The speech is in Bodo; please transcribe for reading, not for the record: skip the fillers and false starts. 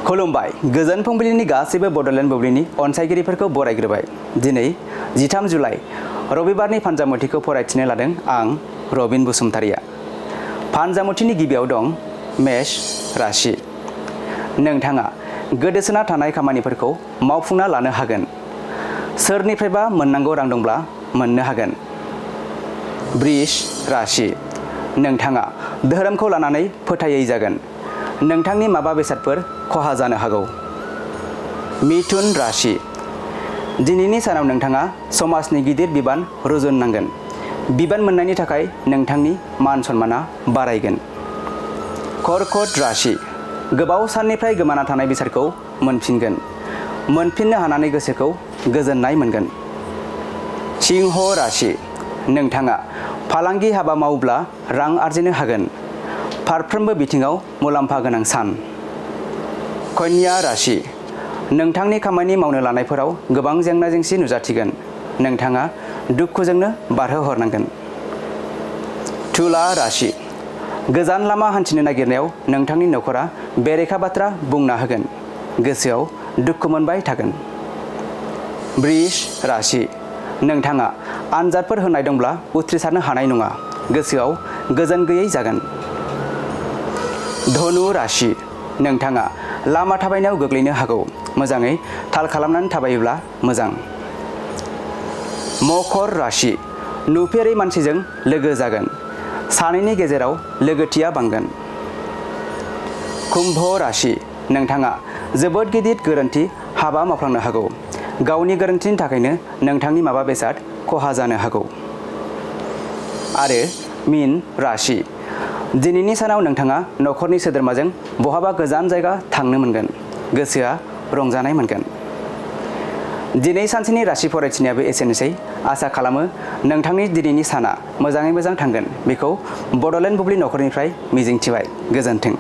खुलुमबाय गोजोन फुंबिलिनि गासैबो बड'लेण्ड बुब्लिनि अनसायगिरिफोरखौ बरायग्रोबाय। दिनै 13 जुलाइ रबिबारनि फानजामुथिखौ फरायथिनो लादों आं रबिन बसुमतारिया। फानजामुथिनि गिबियाव दं मेष राशि। नोंथाङा गोदोसोना थानाय खामानिफोरखौ मावफुंना लानो हागोन। सोरनिफ्रायबा मोननांगौ रां दंब्ला मोननो हागोन। बृष राशि। नोंथाङा धोरोमखौ लानानै फोथायै जागोन। नोंथांनि माबा बेसादफोर खहा जानो हागौ। मिथुन राशि। दिनैनि सानाव नोंथाङा समाजनि गिदिर बिबान रुजुननांगोन। बिबान मोननायनि थाखाय नोंथांनि मान सन्माना बारायगोन। कर्कट राशि। गोबाव साननिफ्राय गोमाना थानाय बेसादखौ मोनफिनगोन। मोनफिननो हानानै गोसोखौ गोजोननाय मोनगोन। सिंह राशि। नोंथाङा फालांगि हाबा मावोब्ला रां आरजिनो हागोन। फारफ्रोमबो बिथिङाव मुलाम्फा गोनां सान। कन्या राशि। नोंथांनि खामानि मावनो लानायफोराव गोबां जेंना जेंसि नुजाथिगोन। नोंथाङा दुखुजोंनो बारहोहरनांगोन। तुला राशि। गोजान लामा हान्थिनो नागिरनायाव नोंथांनि नखरा बेरेखा बाथ्रा बुंना होगोन। गोसोआव दुखु मोनबाय थागोन। बृष राशि। नोंथाङा आनजादफोर होनाय दंब्ला उथ्रिसारनो हानाय नङा। गोसोआव गोजोन गैयै जागोन। धनु राशि। नोंथाङा लामा थाबायनायाव गोग्लैनो हागौ। मोजाङै थाल खालामनानै थाबायोब्ला मोजां। मकर राशि। नुफेरै मानसिजों लोगो जागोन। सानैनि गेजेराव लोगोथिया बांगोन। कुम्भ राशि। नोंथाङा जोबोद गिदिर गोरोन्थि हाबा मावफ्लांनो हागौ। गावनि गोरोन्थिनि थाखायनो नोंथांनि माबा बेसाद खहा जानो हागौ। आरो मीन राशि। दिनैनि सानाव नोंथाङा नखरनि सोद्रोमाजों बहाबा गोजान जायगा थांनो मोनगोन। गोसोआ रंजानाय मोनगोन। दिनै सानसेनि राशि फरायथिनायाबो एसेनोसै। आसा खालामो नोंथांनि दिनैनि साना मोजाङै मोजां थांगोन। बेखौ बड'लेण्ड बुब्लि नखरनिफ्राय मिजिंथिबाय। गोजोन्थों।